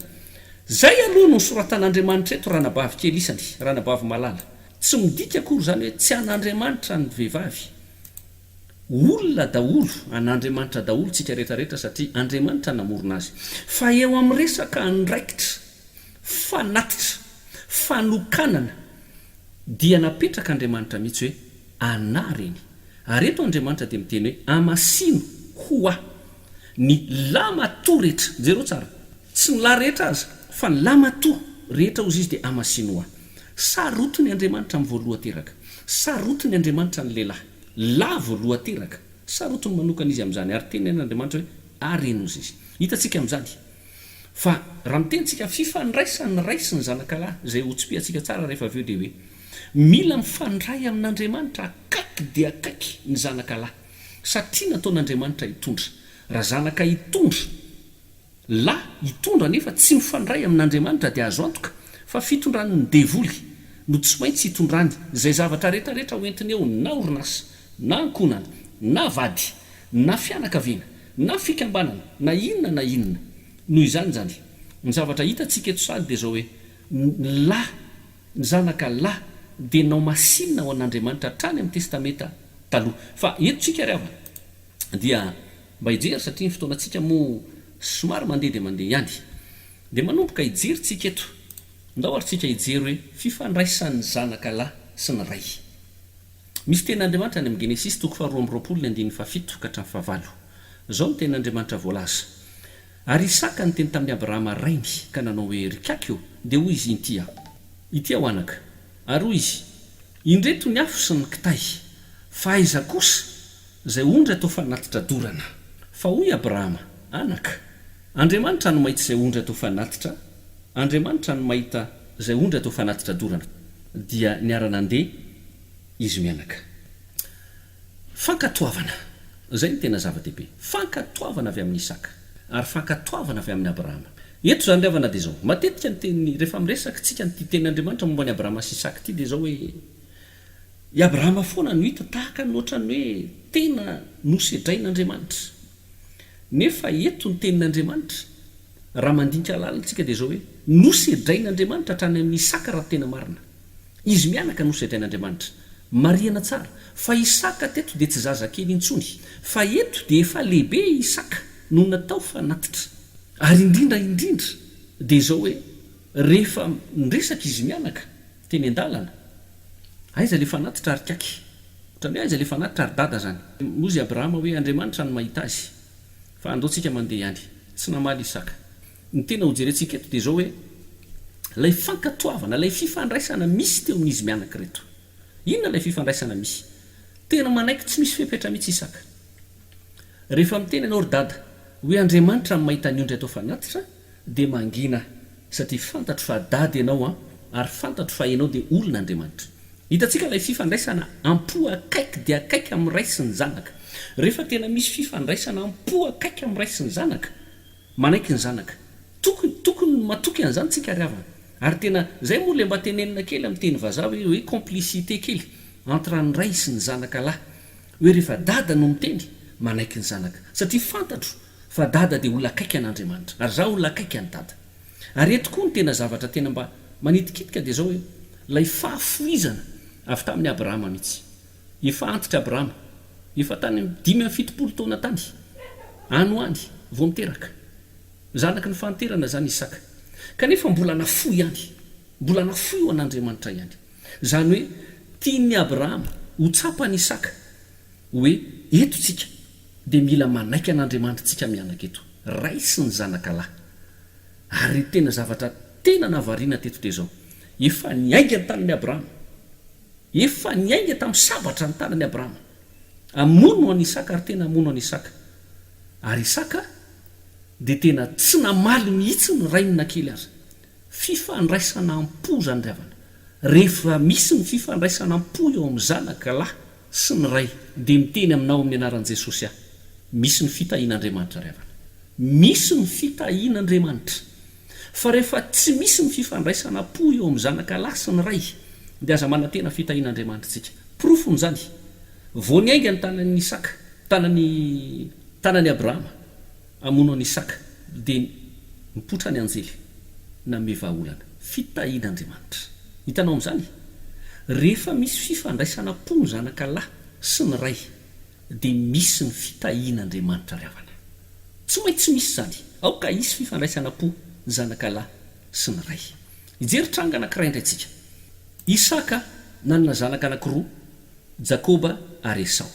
Zay aloha no soratan'Andriamanitra eto ranabavy kely isany, ranabavy malala. Tsy midika akory izany hoe tsy an'Andriamanitra ny vehivavy. Olona daholo, an'Andriamanitra daholo tsika rehetra rehetra satria Andriamanitra namorona azy. Fa eo amin'ny resaka andraikitra, fanatitra, fanokanana dia napetrak'Andriamanitra mihitsy hoe anà ireny. Ary eto Andriamanitra dia miteny hoe amasino ho Ahy ny lamatoa rehetra. Jereo tsara, tsy ny lahy rehetra aza fa ny lamatoa rehetra hozy izy dia amasino ho Ahy. Sarotiny Andriamanitra amin'ny voalohan-teraka. Sarotiny Andriamanitra ny lehilahy. Lahy voalohan-teraka. Sarotiny manokana izy amin'izany ary tenenin'Andriamanitra hoe areno hozy izy. Hitantsika amin'izany fa raha miteny tsika fifandraisan'ny ray sy ny zanakalahy, izay hotsipihantsika tsara rehefa avy eo dia hoe mila mifandray amin'Andriamanitra akaiky dia akaiky ny zanakalahy satria nataon'Andriamanitra hitondra. Raha zanaka hitondra. Lahy hitondra nefa tsy mifandray amin'Andriamanitra dia azo antoka fa fitondran'ny devoly no tsy maintsy hitondrany izay zavatra retraretra ho entiny eo na orinasa, na ankohonana, na vady, na fianakaviana, na fikambanana, na inona na inona. Noho izany izany, ny zavatra hitantsika eto sahady dia izao hoe, ny lahy. Ny zanaka lahy dia naomasinina ho an'Andriamanitra hatrany amin'ny Testamenta Taloha. Fa eto tsika ry havana dia mba hijery satria ny fotoanantsika moa somary mandeha dia mandeha ihany. Dia manomboka hijery tsika eto. Ndao ary tsika hijery hoe fifandraisan'ny zanaka lahy sy ny ray. Misy tenin'Andriamanitra any amin'ny Genesisy toko faharoa 22 ny andininy fahafito ka hatramin'ny fahavalo. Izao no tenin'Andriamanitra voalaza, Ary Isaka niteny tamin'i Abrahama rainy ka nanao hoe, Ry kaky ô! Dia hoy izy, Inty aho. Ity aho anaka. Ary hoy izy, Indreto ny afo sy ny kitay, fa aiza kosa izay ondry atao fanatitra dorana? Fa hoy Abrahama, Anaka, Andriamanitra no mahita izay ondry atao fanatitra, Andriamanitra no mahita izay ondry atao fanatitra dorana. Dia niara-nandeha izy mianaka. Fankatoavana. Izay no tena zava-dehibe. Fankatoavana avy amin'i Isaka. Ary fankatoavana avy amin'i Abrahama. Eto izany ry havana dia izao. Matetika ny teny, rehefa miresaka tsika an'ity tenin'Andriamanitra momba an'i Abrahama sy Isaka ity dia izao hoe, i Abrahama foana no hita tahaka ny ohatran'ny hoe tena nosedrain'Andriamanitra. Nefa eto ny tenin'Andriamanitra, raha mandinika lalina tsika dia izao hoe, nosedrain'Andriamanitra hatrany amin'i Isaka raha tena marina. Izy mianaka no sedrain'Andriamanitra. Marihana tsara fa Isaka teto dia tsy zazakely intsony, fa eto dia efa lehibe i Isaka no natao fanatitra. Ary indrindra indrindra dia izao hoe, rehefa niresaka izy mianaka teny an-dalana, aiza ilay fanatitra ry kaky? Ohatran'ny hoe aiza ilay fanatitra ry dada zany? Hozy Abrahama hoe Andriamanitra no mahita azy, fa andao tsika mandeha ihany. Tsy namaly Isaka. Ny tena ho jerentsika eto dia izao hoe, ilay fankatoavana, ilay fifandraisana misy teo amin'izy mianaka ireto. Inona ilay fifandraisana misy? Tena manaiky tsy misy fepetra mihitsy Isaka. Rehefa miteny ianao ry dada hoe Andriamanitra no mahita ny ondry atao fanatitra dia mangina satria fantatro fa dada ianao an, ary fantatro fa ianao dia olon'Andriamanitra. Hitantsika ilay fifandraisana am-po akaiky dia akaiky amin'ny ray sy ny zanaka. Rehefa tena misy fifandraisana am-po akaiky amin'ny ray sy ny zanaka, Manaiky ny zanaka. Tokony, tokony matoky an'izany tsika ry havana. Ary tena, izay moa ilay mba tenenina kely amin'ny teny vazaha hoe, hoe complicité kely entre ny ray sy ny zanaka lahy. Hoe rehefa dada no miteny, manaiky ny zanaka. Satria fantatro fa dada dia olona akaiky an'Andriamanitra. Ary za olona akaiky an'i dada. Ary eto koa ny tena zavatra tena mba manitikitika dia izao hoe, ilay fahafoizana avy tamin'i Abrahama mihitsy. Efa antitra Abrahama. Efa tany amin'ny 75 taona tany, any ho any, vao niteraka. Zanaky ny fahanterana izany Isaka. Kanefa mbola nafoy ihany. Mbola nafoy ho an'Andriamanitra ihany. Izany hoe, tian'i Abrahama ho tsapan'i Isaka hoe eto tsika dia mila manaiky an'Andriamanitra mianaka eto. Ray sy ny zanaka lahy. Ary ny tena zavatra tena nahavariana teto dia izao, efa niainga ny tanin'i Abrahama. Efa niainga tamin'ny sabatra ny tanan'i Abrahama hamono an'i Isaka ary tena hamono an'i Isaka. Ary Isaka dia tena tsy namaly mihitsy ny rainy na kely aza. Fifandraisana am-po izany ry havana. Rehefa misy ny fifandraisana am-po eo amin'ny zanaka lahy sy ny ray dia miteny aminao amin'ny anaran'i Jesosy aho, misy ny fitahian'Andriamanitra ry havana. Misy ny fitahian'Andriamanitra. Fa rehefa tsy misy ny fifandraisana am-po eo amin'ny zanaka lahy sy ny ray, dia aza manantena fitahian'Andriamanitra isika. Porofon'izany, vao niainga ny tanan'i Isaka, tanan'i, tanan'i Abrahama hamono an'i Isaka, dia nipoitra ny anjely nanome vahaolana. Fitahian'Andriamanitra. Hitanao amin'izany? Rehefa misy fifandraisana am-po ny zanaka lahy sy ny ray, dia misy ny fitahian'Andriamanitra ry havana. Tsy maintsy misy izany. Aoka hisy fifandraisana am-po ny zanaka lahy sy ny ray. Hijery tranga anankiray indray tsika. Isaka nanana zanaka anankiroa, Jakoba ary Esao.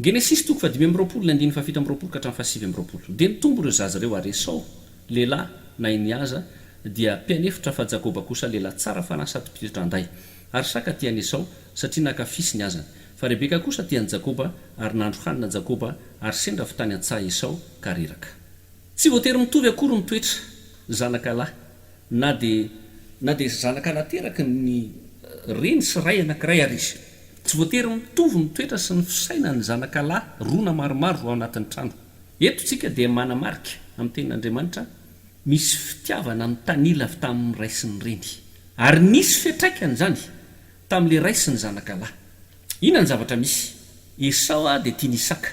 Genesisy toko faha-25 ny andininy faha-27 ka hatramin'ny faha-29. Dia nitombo ireo zaza ireo ary Esao, lehilahy nahay nihaza, dia mpianefitra fa Jakoba kosa lehilahy tsara fanahy sady mpitoetra an-day. Ary Isaka tia an'i Esao, satria nankafy ny hazany. Fa Rebeka kosa tia an'i Jakoba, ary nahandro hanina Jakoba, ary sendra avy tany an-tsaha Esao, ka reraka. Tsy voatery mitovy akory ny toetra zanaka lahy, na dia na dia zanaka nateraky ny reny sy ray anankiray ary izy. Tsy voatery mitovy ny toetra sy ny fisainan'ny zanaka lahy roa na maromaro ao anatin'ny trano. Eto tsika dia manamarika amin'ny tenin'Andriamanitra misy fitiavana mitanila avy tamin'ny ray sy ny reny. Ary nisy fiantraikany izany tamin'ilay ray sy ny zanaka lahy. Inona ny zavatra misy? Esao dia tian'i Isaka,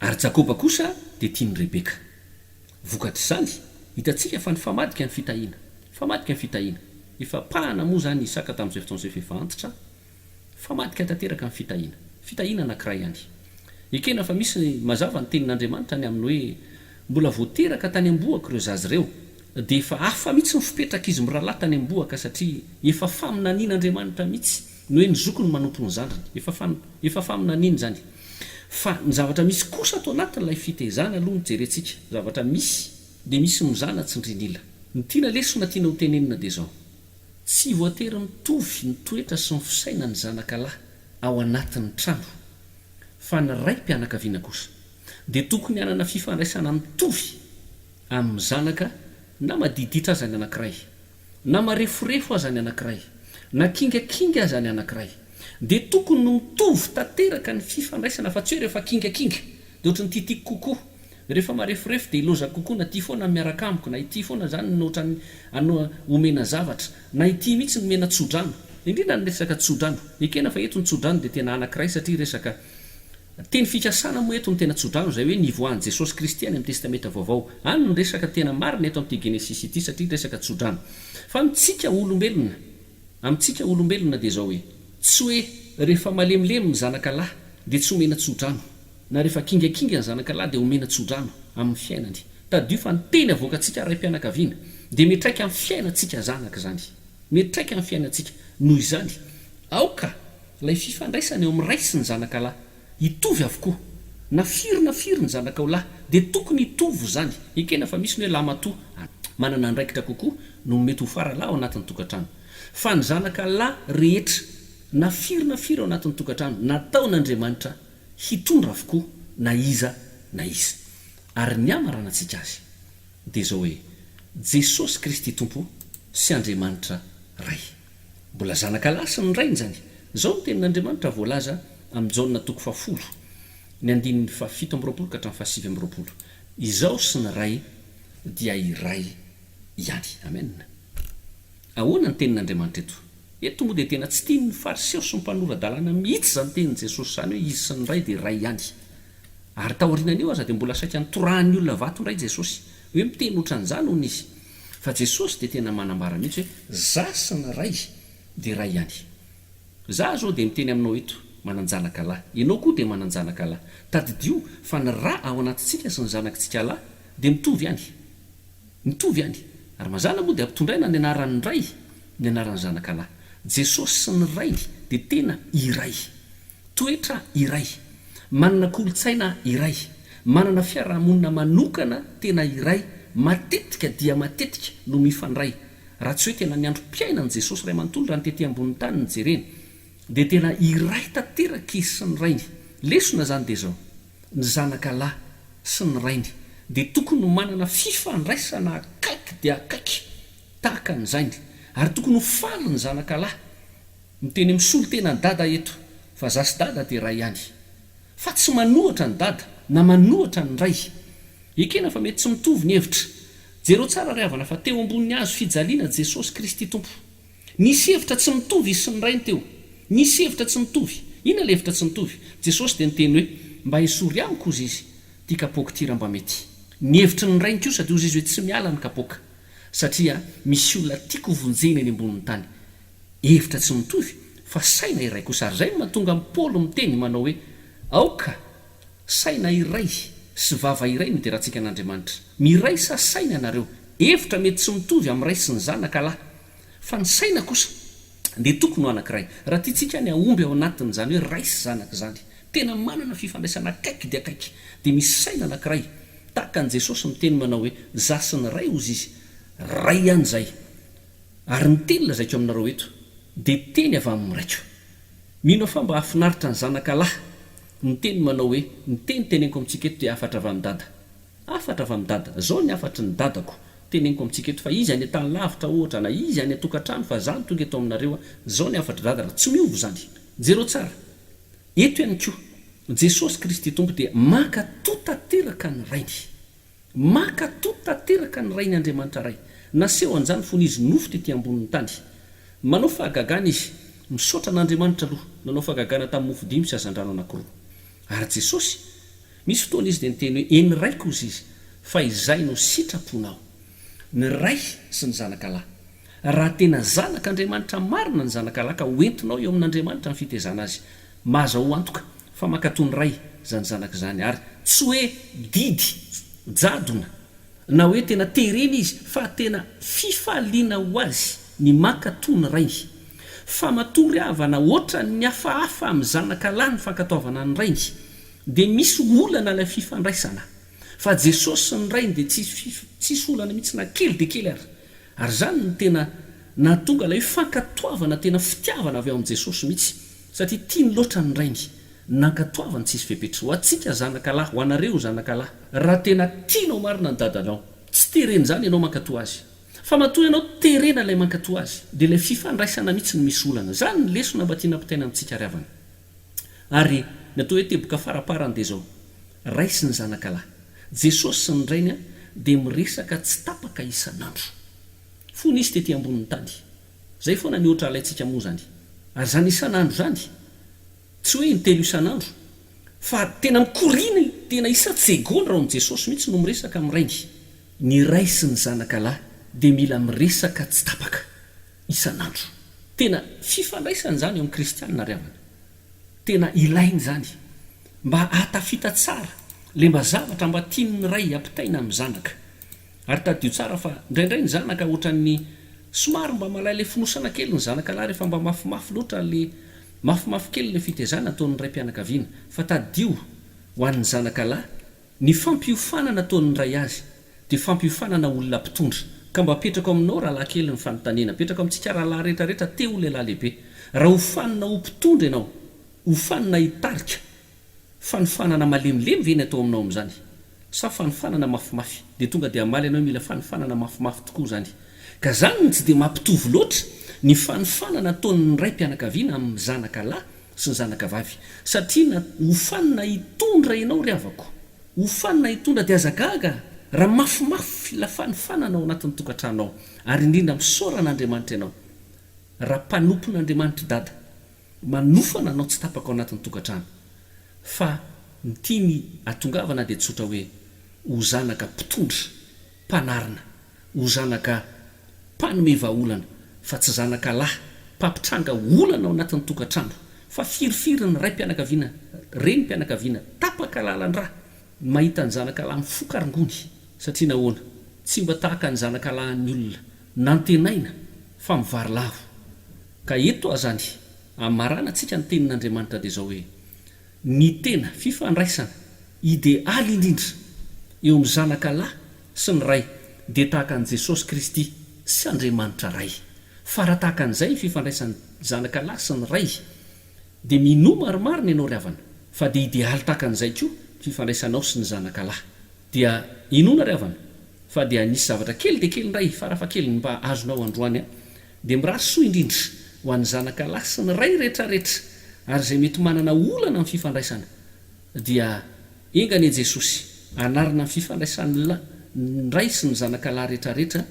ary Jakoba kosa dia tian'i Rebeka. Vokatr'izany, hitantsika fa nifamadika ny fitahiana. Nifamadika ny fitahiana. Efa pahana moa izany Isaka tamin'izay fotoana izay fa efa antitra. Famadika tanteraka ny fitahiana. Fitahiana anankiray ihany. Ekena fa misy mazava ny tenin'Andriamanitra ny amin'ny hoe mbola vao teraka tany am-bohoka ireo zaza ireo dia efa hafa mihitsy ny fipetrak'izy mirahalahy tany am-bohoka satria efa faminanian'Andriamanitra mihitsy ny hoe ny zokiny manompo ny zandriny. Efa efa faminaniana izany. Fa ny zavatra misy kosa ato anatin'ilay fitezana aloha no jerentsika. Zavatra misy dia misy mizana tsindrin'ila. Ny tiana lesona tiana ho tenenina dia izao. Tsy voatery mitovy ny toetra sy ny fisainan'ny zanaka lahy ao anatin'ny trano, fa ny raim-pianakaviana kosa dia tokony hanana fifandraisana mitovy amin'ny zanaka na madiditra aza ny anankiray, na mareforefo aza ny anankiray, na kingakinga aza ny anankiray. Dia tokony ho mitovy tanteraka ny fifandraisana fa tsy hoe rehefa kingakinga dia ohatran'ny tiatiako kokoa. Rehefa mareforefo dia ilaozako kokoa na ity foana ny miaraka amiko, na ity foana izany no ohatran'ny ano omena zavatra, na ity mihitsy no omena tsodrano. Indrindra ny resaka tsodrano. Ekena fa eto ny tsodrano dia tena anankiray satria resaka teny fikasana moa eto no tena tsodrano, izay hoe nivoahan'i Jesosy Kristy any amin'ny Testamenta Vaovao. Any no resaka tena marina eto amin'ity Genesisy ity satria resaka tsodrano. Fa amintsika olombelona, amintsika olombelona dia izao hoe, tsy hoe rehefa malemilemy ny zanaka lahy dia tsy omena tsodrano. Na rehefa kingakinga ny zanaka lahy dia omena tsodrano amin'ny fiainany. Tadidio fa ny teny avoakantsika raim-pianakaviana dia miantraika amin'ny fiainantsika zanaka izany. Miantraika amin'ny fiainantsika. Noho izany, aoka ilay fifandraisana eo amin'ny ray sy ny zanaka lahy hitovy avokoa. Na firy na firy ny zanakao lahy dia tokony hitovy izany. Ekena fa misy ny hoe lahimatoa manana andraikitra kokoa noho ny mety ho faralahy ao anatin'ny tokantrano. Fa ny zanaka lahy rehetra, na firy na firy ao anatin'ny tokantrano, nataon'Andriamanitra hitondra avokoa na iza na iza. Ary ny hamaranantsika azy dia izao hoe, Jesosy Kristy Tompo sy Andriamanitra Ray. Mbola zanaka lahy sy ny Rainy izany. Izao no tenin'Andriamanitra voalaza amin'i Jaona toko fahafolo, ny andininy fahafito amby 20 ka hatramin'ny fahasivy amby 20, Izaho sy ny Ray dia iray ihany. Amen. Ahoana ny tenin'Andriamanitra eto? Eto moa dia tena tsy tian'ny Fariseo sy ny mpanora-dalàna mihitsy izany tenin'i Jesosy izany hoe Izy sy ny Ray dia iray ihany. Ary taorianan'io aza dia mbola saika nitorahan'ny olona vato indray Jesosy, hoe miteny ohatran'izany hono Izy. Fa Jesosy dia tena manambara mihitsy hoe Za sy ny Ray dia iray ihany. Za zao dia miteny aminao eto, manan-janaka lahy. Ianao koa dia manan-janaka lahy. Tadidio fa ny ra ao anatintsika sy ny zanakitsika lahy dia mitovy ihany. Mitovy ihany. Ary mazàna moa dia ampitondraina ny anaran'ny Ray ny anaran'ny Zanaka lahy. Jesosy sy ny Rainy dia tena iray. Toetra iray. Manana kolontsaina iray. Manana fiarahamonina manokana tena iray matetika dia matetika no mifandray. Raha tsy hoe tena ny androm-piainan'i Jesosy iray manontolo raha ny tety ambonin'ny tany no jerena dia tena iray tanteraka Izy sy ny Rainy. Lesona izany dia izao. ny zanaka lahy sy ny rainy dia tokony ho manana fifandraisana akaiky dia akaiky tahaka ny zainy ary tokony ho faly ny zanaka lahy miteny misolo tena an'i dada eto fa za sy dada dia ray ihany fa tsy manohatra an'i dada na manohatra ny ray ekena fa mety tsy mitovy ny hevitra jereo tsara ry havana fa teo ambonin'ny hazo fijaliana Jesosy Kristy Tompo Nisy hevitra tsy mitovy izy sy ny Rainy teo. Nisy hevitra tsy mitovy. Inona ilay hevitra tsy mitovy? Jesosy dia niteny hoe, Mba esory amiko, hozy Izy, ity kapoaka ity raha mba mety. Ny hevitry ny Rainy kosa dia hozy Izy hoe, Tsy miala ny kapoaka, satria misy olona tiako hovonjena eny ambonin'ny tany. Hevitra tsy mitovy, fa saina iray kosa. Ary izay no mahatonga an'i Paoly miteny manao hoe, Aoka saina iray sy vava iray no iderantsika an'Andriamanitra. Miraisa saina ianareo. Hevitra mety tsy mitovy amin'ny Ray sy ny Zanaka lahy. Fa ny saina kosa dia tokony ho anankiray. Raha tiantsika ny hahomby ao anatin'izany hoe Ray sy Zanaka izany, tena manana fifandraisana akaiky dia akaiky, dia misy saina anankiray, tahaka an'i Jesosy miteny manao hoe, Za sy ny Ray hozy Izy, Ray ihany izay. Ary ny teny lazaiko aminareo eto dia teny avy amin'ny Raiko. Mino aho fa mba hahafinaritra ny zanaka lahy ny teny manao hoe, ny teny teneniko amintsika eto dia hafatra avy amin'i Dada. Hafatra avy amin'i Dada. Zao ny hafatry ny dadako teneniko amintsika eto fa izy any an-tany lavitra ohatra na izy any an-tokantrano fa za no tonga eto aminareo a, zao ny hafatr'i Dada raha tsy miova izany. Jereo tsara. Eto ihany koa, Jesosy Kristy Tompo dia mankatò tanteraka ny Rainy. Mankatò tanteraka ny Rainy Andriamanitra Ray. Naseho an'izany fony Izy nofo tety ambonin'ny tany. Manao fahagagana Izy. Misaotra an'Andriamanitra aloha, nanao fahagagana tamin'ny mofo dimy sy hazandrano anankiroa. Ary Jesosy, misy fotoana Izy dia niteny hoe, Eny Raiko, hozy Izy, fa izay no sitraponao. Ny Ray sy ny Zanaka lahy. Raha tena zanak'Andriamanitra marina ny zanakalahy ka hoentinao eo amin'Andriamanitra ny fitezana azy, mahazahoa antoka fa mankatò ny Ray izany zanaka izany ary tsy hoe didy jadona na hoe tena terena izy fa tena fifaliana ho azy ny mankatò ny Rainy. Fa matory havana hoatran'ny hafahafa amin'ny zanakalahy ny fankatoavana ny Rainy dia misy olana ilay fifandraisana. Fa Jesosy sy ny Rainy dia tsisy tsisy olana mihitsy na kely dia kely ary. Ary izany no tena nahatonga ilay hoe fankatoavana tena fitiavana avy ao amin'i Jesosy mihitsy satria tiany loatra ny Rainy. Nankatoavany tsisy fepetra. Ho antsika zanaka lahy, ho anareo zanaka lahy, raha tena tianao marina ny dadanao, tsy terena izany ianao mankatoa azy. Fa matoa ianao terena ilay mankatoa azy, dia ilay fifandraisana mihitsy no misy olana. Izany ny lesona mba tiana ampitaina amintsika ry havana. Ary ny atao hoe teboka faraparany dia izao, Ray sy ny zanaka lahy. Jesosy sy ny Rainy dia miresaka tsy tapaka isan'andro. Fony Izy tety ambonin'ny tany. Izay foana ny ohatra alaintsika moa izany. Ary izany isan'andro izany, Tsy hoe intelo isan'andro, fa tena mikoriana, tena isan-tsegondra ao amin'i Jesosy mihitsy no miresaka amin'ny Rainy. Ny Ray sy ny Zanaka lahy dia mila miresaka tsy tapaka, isan'andro. Tena fifandraisana izany eo amin'ny kristiana ry havana. Tena ilaina izany mba hahatafita tsara ilay mba zavatra mba tian'ny Ray ampitaina amin'ny Zanaka. Ary tadidio tsara fa indraindray ny zanaka ohatran'ny somary mba malailay fonosana kely ny zanaka lahy rehefa mba mafimafy loatra le mafimafy kely le fitezana ataon'ny raim-pianakaviana fa tadidio ho an'ny zanaka lahy ny fampiofanana ataon'ny ray azy dia fampiofanana olona mpitondra ka mba apetrako aminao rahalahy kely ny fanontaniana apetrako amintsika rahalahy rehetra rehetra te ho lehilahy lehibe raha hofanina ho mpitondra ianao hofanina hitarika Fanofanana malemilemy ve ny atao aminao amin'izany? Sa fanofanana mafimafy? Dia tonga dia hamaly ianao hoe mila fanofanana mafimafy tokoa izany. Ka izany no tsy dia mampitovy loatra ny fanofanana ataon'ny raim-pianakaviana amin'ny zanaka lahy sy ny zanaka vavy. Satria na hofanina hitondra ianao ry havako, hofanina hitondra dia aza gaga raha mafimafy ilay fanofanana ao anatin'ny tokantranonao. Ary indrindra misaora an'Andriamanitra ianao raha mpanompon'Andriamanitra i Dada. Manofana anao tsy tapaka ao anatin'ny tokantrano. Fa ny tiany atongavana dia tsotra hoe ho zanaka mpitondra, mpanarina, ho zanaka mpanome vahaolana fa tsy zanaka lahy mpampitranga olana ao anatin'ny tokantrano. Fa firifiry ny raim-pianakaviana, renim-pianakaviana tapaka lalan-drà mahita ny zanaka lahy mifoka rongony satria nahoana? Tsy mba tahaka ny zanaka lahin'ny olona nantenaina fa mivarilavo. Ka eto azany amaranantsika ny tenin'Andriamanitra dia izao hoe, ny tena fifandraisana idealy indrindra eo amin'ny zanaka lahy sy ny ray dia tahaka an'i Jesosy Kristy sy Andriamanitra Ray. Fa raha tahaka an'izay ny fifandraisan'ny zanaka lahy sy ny ray dia minoa marimarina ianao ry havana fa dia idealy tahaka an'izay koa ny fifandraisanao sy ny zanaka lahy. Dia inoana ry havana fa dia nisy zavatra kely dia kely indray farafahakeliny mba azonao androany an! Dia mirary soa indrindra ho an'ny zanaka lahy sy ny ray retraretra ary izay mety manana olana amin'ny fifandraisana dia enga anie Jesosy hanarina ny fifandraisan'ny ny ray sy ny zanaka lahy retraretra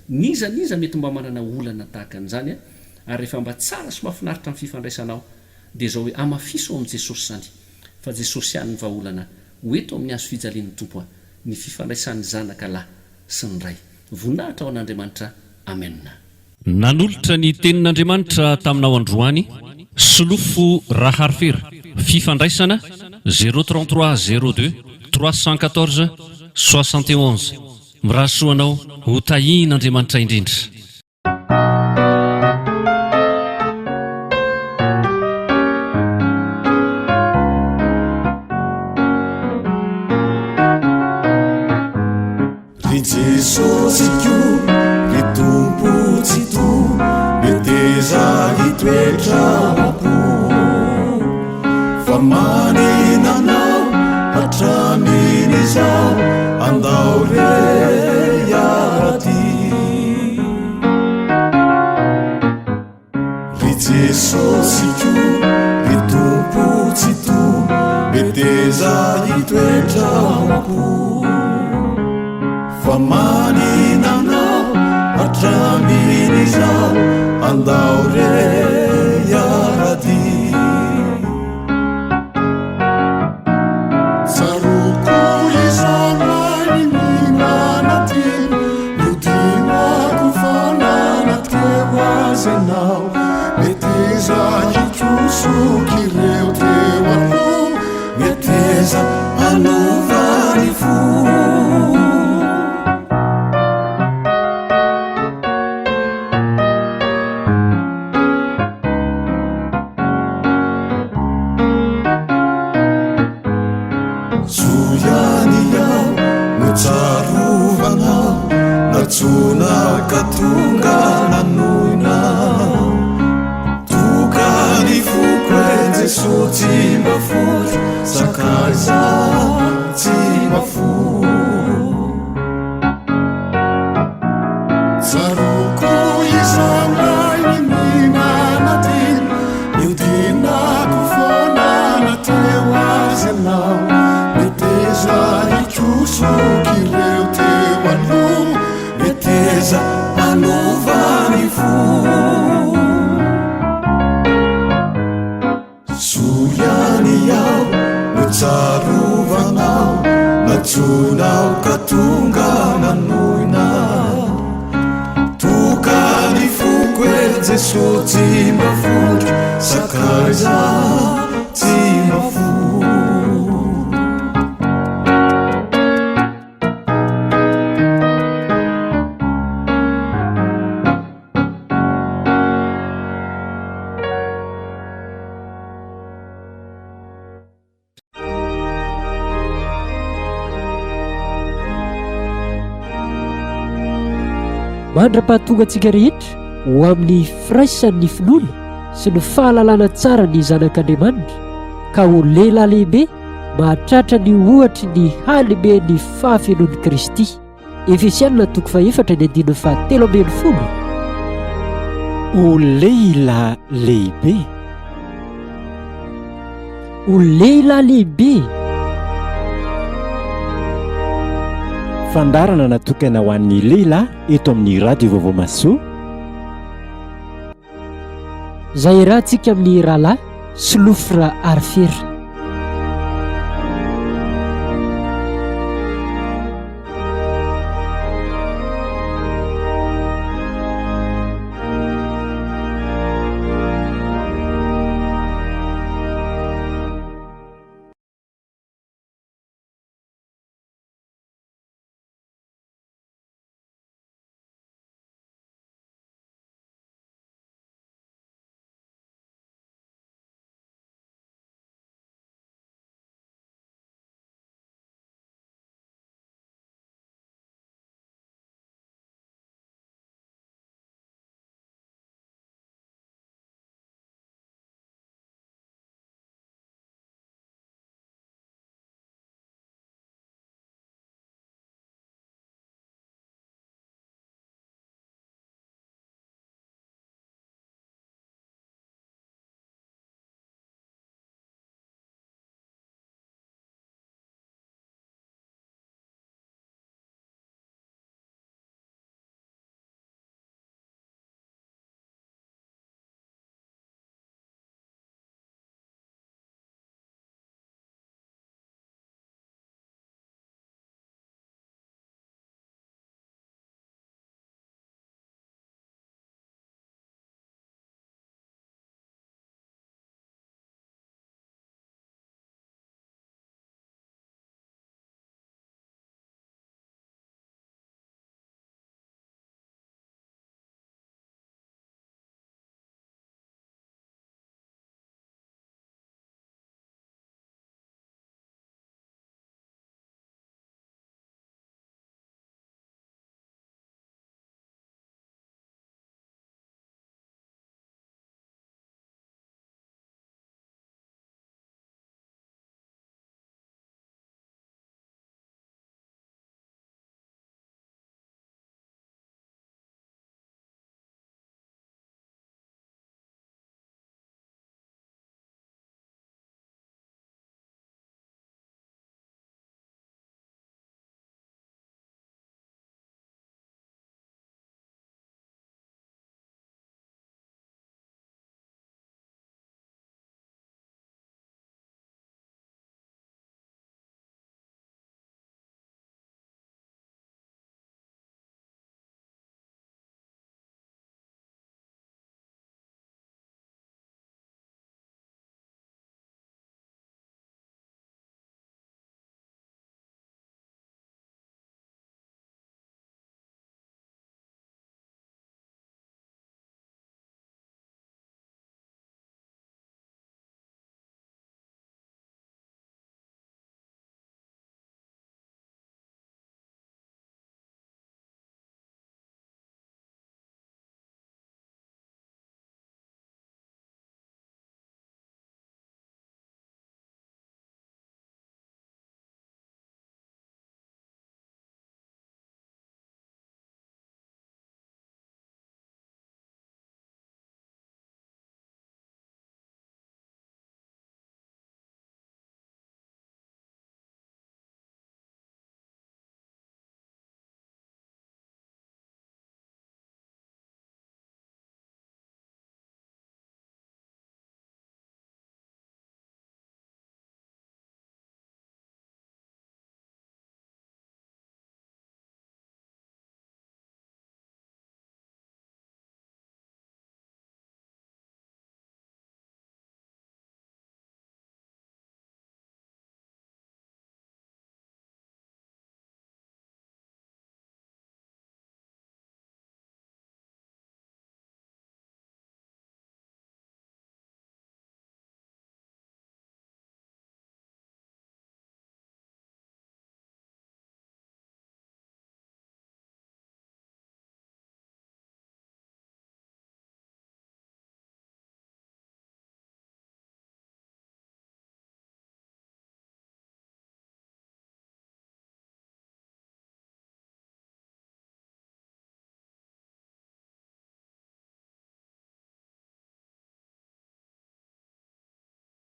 n'iza n'iza mety mba manana olana tahaka an'izany an! Ary rehefa mba tsara sy mahafinaritra ny fifandraisanao dia izao hoe amafiso ao amin'i Jesosy izany fa Jesosy ihany ny vahaolana ho eto amin'ny hazo fijalian'ny Tompo a, ny fifandraisan'ny zanaka lahy sy ny Ray. Voninahitra ho an'Andriamanitra. Amen. Nanolotra ny Tenin'Andriamanitra taminao androany, Solofo Raharifera, fifandraisana, 0 33 02 314 71. Mirary soa anao ho tahian'Andriamanitra indrindra. Ry Jesosiko, ry Tompo Tsitoha, meteza hitoetra ao am-po. Fa manina Anao hatramin'izao, andao re hiara-dia. Ry Jesosiko, ry Tompo Tsitoha, meteza hitoetra ao am-po. Fa manina Anao hatramin'izao, andao re hiara-dia. Tsaroako izany ny manantena, nodimako fa nanantena. Nantsoina ka tonga nanoina Toka ny foko e Jesoa tsy mba foy Sakaiza tsy mba foy Tsaroako izao lay niniana nadino Niodinako foana na teo aza ianao Meteza hikosoka ireo teo aloha Meteza hanova ny fo Soa ihany aho no tsarovanao Nantsoinao ka tonga nanoina Toka ny foko e Jesoa tsy mba fotro Sakaiza tsy mba fotro. Mandra-pahatonga antsika rehetra ho amin'ny firaisan'ny finoana sy ny fahalalana tsara ny Zanak'Andriamanitra, ka ho lehilahy lehibe mahatratra ny ohatry ny halehiben'ny fahafenoan'i Kristy. Efesiana toko fahefatra ny andininy fahatelo ambin'ny folo. Ho lehilahy lehibe. Ho lehilahy lehibe. Fandaharana natokana ho an'ny lehilahy eto amin'ny Radio Vaovao Mahasoa. Izay iarahantsika amin'ny rahalahy Solofra Arifera.